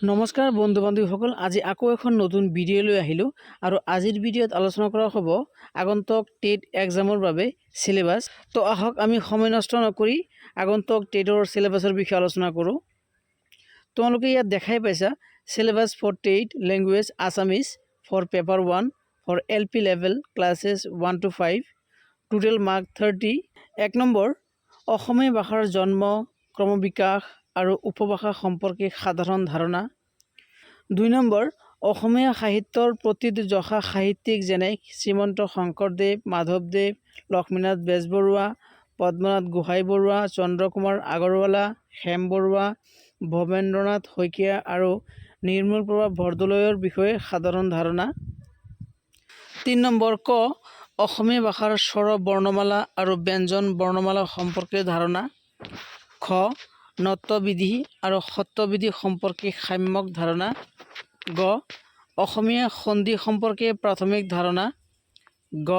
নমস্কাৰ বন্ধু বান্ধৱীসকল, আজি আকৌ এখন নতুন ভিডিঅ' লৈ আহিলোঁ আৰু আজিৰ ভিডিঅ'ত আলোচনা কৰা হ'ব আগন্তুক টেট এক্সামৰ বাবে চিলেবাছ। তো আহক, আমি সময় নষ্ট নকৰি আগন্তুক টেটৰ চিলেবাছৰ বিষয়ে আলোচনা কৰোঁ। তোমালোকে ইয়াত দেখাই পাইছা, syllabus for TET language Assamese for paper 1 for LP level classes 1 to 5, total mark 30। এক নম্বৰ, অসমীয়া ভাষাৰ জন্ম, ক্ৰমবিকাশ আৰু উপভাষা সম্পৰ্কে সাধাৰণ ধাৰণা। দুই নম্বৰ, অসমীয়া সাহিত্যৰ প্ৰথিতযশা সাহিত্যিক যেনে শ্ৰীমন্ত শংকৰদেৱ, মাধৱদেৱ, লক্ষ্মীনাথ বেজবৰুৱা, পদ্মনাথ গোহাঁই বৰুৱা, চন্দ্ৰকুমাৰ আগৰৱালা, হেম বৰুৱা, ভৱেন্দ্ৰনাথ শইকীয়া আৰু নিৰ্মলপ্ৰভা বৰদলৈৰ বিষয়ে সাধাৰণ ধাৰণা। তিনি নম্বৰ ক, অসমীয়া ভাষাৰ স্বৰ বৰ্ণমালা আৰু ব্যঞ্জন বৰ্ণমালা সম্পৰ্কে ধাৰণা। খ, ণত্ববিধি আৰু ষত্ববিধি সম্পৰ্কে সম্যক ধাৰণা। গ, অসমীয়া সন্ধি সম্পৰ্কে প্ৰাথমিক ধাৰণা। গ,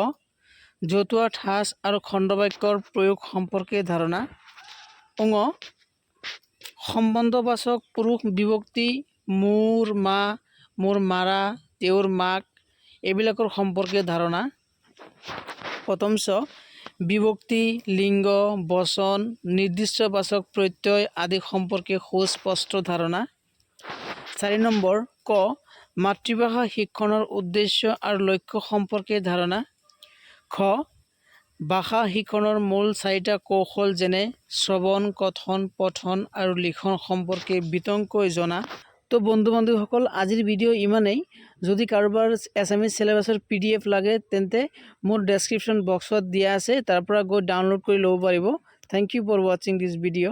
জতুৱা ঠাঁচ আৰু খণ্ডবাক্যৰ প্ৰয়োগ সম্পৰ্কে ধাৰণা। ঙ, সম্বন্ধবাচক পুৰুষ বিভক্তি, মোৰ মা, মোৰ মাৰা, তেওঁৰ মাক, এইবিলাকৰ সম্পৰ্কে ধাৰণা। প্ৰথম চ, বিভক্তি, লিংগ, বচন, নিৰ্দিষ্টবাচক প্ৰত্যয় আদি সম্পৰ্কে সুস্পষ্ট ধাৰণা। চাৰি নম্বৰ ক, মাতৃভাষা শিক্ষণৰ উদ্দেশ্য আৰু লক্ষ্য সম্পৰ্কে ধাৰণা। খ, ভাষা শিক্ষণৰ মূল চাৰিটা কৌশল যেনে শ্ৰৱণ, কথন, পঠন আৰু লিখন সম্পৰ্কে বিতংকৈ জনা। তো বন্ধু বান্ধৱীসকল, আজিৰ ভিডিঅ' ইমানেই। যদি কাৰোবাৰ এছামিজ চিলেবাছৰ পিডিএফ লাগে, তেন্তে মোৰ ডেছক্ৰিপশ্যন বক্সত দিয়া আছে, তাৰ পৰা গৈ ডাউনলোড কৰি ল'ব পাৰিব। Thank you for watching this video.